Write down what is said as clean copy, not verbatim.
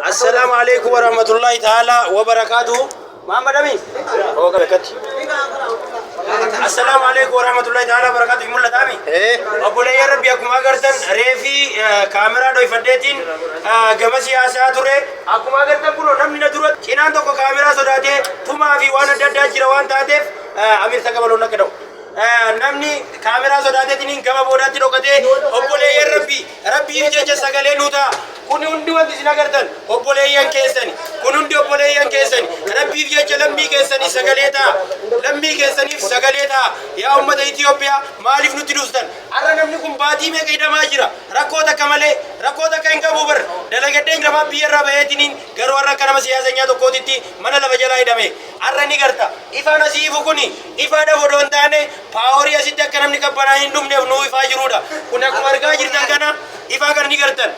Assalaamu alaikum warahmatullahi ta'ala wabarakaatuhu. Muhammad Amin. Oo qabe akkatti. Assalaamu alaikum warahmatullahi ta'ala wabarakaatuhu. Hin mul'ata ami? Obboleeyyan Rabbi, akkuma agartan reefii kaameraa dhoyfadheetiin gama siyaasaa ture. Akkuma agartan kunoo namni na dura cinaan tokko kaameraa sodaatee tumaa fi waan adda addaa jira waan taateef Amir Takabaloon akka dha'u. Namni kaameraa sodaateetiin gama boodaatti dhokatee, obboleeyyan Rabbii, Rabbiif jecha sagalee nuu ta'a. Kun hundi wanti isin agartan obboleeyyan keessani. Kun hundi obboleeyyan keessani. Rabbiif jecha lammii keessanii sagalee ta'a. Lammii keessaniif sagalee ta'a. Yaa ummata Itoophiyaa, maaliif nutti dhuftan? Har'a namni kun baatii meeqa hidhamaa jira? Rakkoo takka malee, rakkoo takka hin qabu bar. Dalagadhee namaa biyya irraa baheetiniin garuu har'a akka nama siyaasanyaa tokkootitti mana lafa jalaa hidhame. Har'a ni garta. Ifaan asii ifu kuni ifaadhaaf odoo hin taane paaworii asitti akka namni qabbanaa hin dhumneef nuu ifaa jirudha. Kun akkuma argaa jirtan kana ifaa kana ni gartan.